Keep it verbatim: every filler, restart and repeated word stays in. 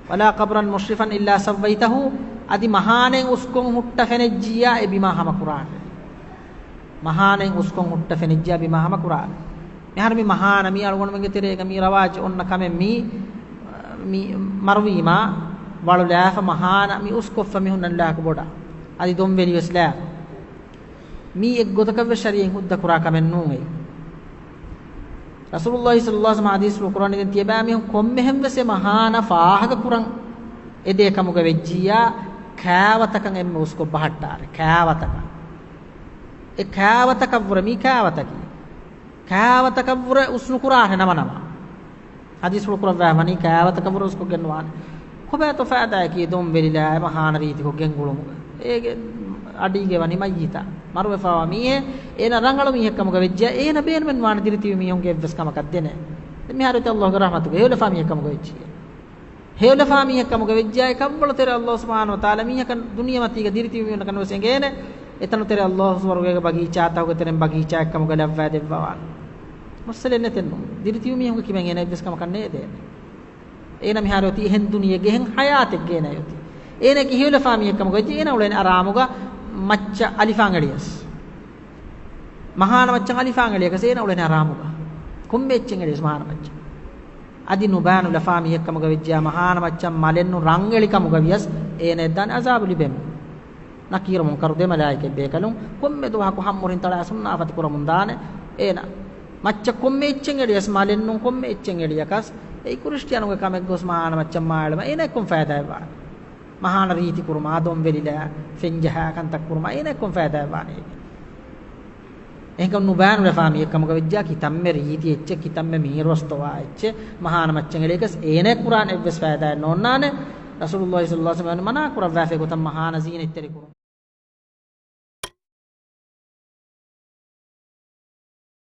ولا قبرا مشرفا إلا سويته، އަދި މަހާނެއް އުސްކޮށް ހުއްޓަ ފެނިއްޖިއްޔާ އެ ބިމާ ހަމަ ކުރާށޭ. މަހާނެއް އުސްކޮށް ހުއްޓަ ފެނިއްޖިއްޔާ ބިމާ ހަމަ ކުރާށޭ. މިހާރު މި މަހާނަ މީ އަޅުގަނޑުމެންގެ ތެރޭގަ މީ ރަވާޖު އޮންނަ ކަމެއް މީ، މި މަރުވީމާ ވަޅު ލާފަ މަހާނަ މި އުސްކޮށްފަ މި ހުންނަން ލާކު ބޮޑަށް. އަދި ދޮންވެލި ވެސް ލާފަ. މީ އެއްގޮތަކަށްވެސް ޝަރީޢަތް ހުއްދަ ކުރާ ކަމެއް ނޫން އެއީ. ރަސޫލުﷲ ޞައްލަﷲ ޢަލައިހި ވަސައްލަމަ ޙަދީޘްފުޅު ކުރަނީ ދެން ތިޔަބައިމީހުން ކޮންމެހެން ވެސް އެ މަހާނަ ފާހަގަ ކުރަން އެދޭ ކަމުގަ ވެއްޖިއްޔާ ކާވަތަކަށް އެންމެ އުސްކޮށް ބަހައްޓާރެ. ކާވަތަކަށް. އެ ކާވަތަކަށްވުރެ މީ ކާވަތަކީ. ކާވަތަކަށްވުރެ އުސްނުކުރާށެ ނަމަ ނަމަ. ޙަދީޘްފުޅު ކުރައްވާ ވަނީ ކާވަތަކަށްވުރެ އުސްކޮށް ގެންނުވާނެ. ކޮބާތޯ ފައިދާއަކީ ދޮންވެލި ލާ މަހާނަ ރީތިކޮށް ގެންގުޅުމުގަ؟ އޭގެ އަޑީގެ ވަނީ މައްޔިތާ. މަރުވެފަވާ މީހެއް، އޭނަ ރަނގަޅު މީހެއް ކަމުގަ ވެއްޖެ، އޭނަ ބޭނުމެއް ނުވާނެ ދިރިތިބި މީހުންގެ އެއްވެސް ކަމަކަށް ދެނެ. ދެން މިހާރު އޮތީ ﷲގެ ރަޙްމަތުގަ ހެޔޮލަފާ މީހެއް ކަމުގަ ވެއްޖިއްޔާ. ހެޔޮލަފާ މީހެއް ކަމުގަ ވެއްޖާ އެ ކަށްވަޅު ތެރެ ﷲ ސުބްޙާނަހޫ ވަތަޢާލާ މީހަކަށް ދުނިޔެމަތީގަ ދިރިތިބި މީހުންނަކަށް ވެސް އެނގޭނެ. އެތަނު ތެރެ ﷲ ސުވަރުގޭގެ ބަގީޗާތަކުގެ ތެރެއިން ބަގީޗާއެއް ކަމުގަ ލައްވާ ދެއްވަވާނެ. މައްސަލައެއް ނެތެއްނު. ދިރިތިބި މީހުންގެ ކިބައިން އޭނަ އެއްވެސް ކަމަކަށް ނޭދޭނެ. އޭނަ މިހާރު އޮތީ އެހެން ދުނިޔެއެއްގެ އެހެން ޙަޔާތެއްގަ އޭނަ އޮތީ. އޭނައަކީ ހެޔޮލަފާ މީހެއް ކަމުގަ ވެއްޖެ އޭނަ އުޅޭނެ އަރާމުގަ މައްޗަށް އަލިފާން އެޅިޔަސް. މަހާނަ މައްޗަށް އަލިފާން އެޅިޔަކަސް އޭނަ އުޅޭނެ އަރާމުގަ. ކޮންމެ އެއްޗެއް އެޅިޔަސް މަހާނަ މައްޗަށް. އަދި ނުބާނުލަފާ މީހެއް ކަމުގަ ވެއްޖެ މަހާނަ މައްޗަށް މަލެއްނު ރަން އެޅި ކަމުގަ ވިޔަސް އޭނައަށް ދާނެ އަޒާބު ލިބެމުން. ނަކީރު މުންކަރު ދެ މަލާއިކަތް ބޭކަލުން ކޮންމެ ދުވަހަކު ހަމްމުރިން ތަޅާ ސުންނާފަތި ކުރަމުން ދާނެ. އޭނަ މައްޗަށް ކޮންމެ އެއްޗެއް އެޅިޔަސް މަލެއްނު ކޮންމެ އެއްޗެއް އެޅިޔަކަސް އެއީ ކްރިސްޓިއާނުގެ ކަމެއް ގޮސް މަހާނަ މައްޗަށް މާ އެޅުމަށް އޭނައަށް ކޮން ފައިދާއެއް ވާނެ؟ މަހާނަ ރީތި ކުރުމާ، ދޮންވެލި ލާ، ފެން ޖަހާ ކަންތައް ކުރުމާ އޭނައަށް ކޮން ފައިދާއެއް ވާނެ އޭގެ؟ އެހެންކަމުން ނުބާނުލަފާ މީހެއް ކަމުގަ ވެއްޖާ ކިތަންމެ ރީތި އެއްޗެއް، ކިތަންމެ މީރުވަސް ތޮވާ އެއްޗެއް މަހާނަ މައްޗަށް އެޅިޔަކަސް އޭނައަށް ކުރާން އެއްވެސް ފައިދާއެއް ނޯންނާނެ. ރަސޫލުﷲ ޞައްލަﷲ ޢަލައިހި ވަސައްލަމަ މަނާ ކުރައްވާފައި ގޮތަށް މަހާނަ ޒީނަތްތެރި ކުރުން.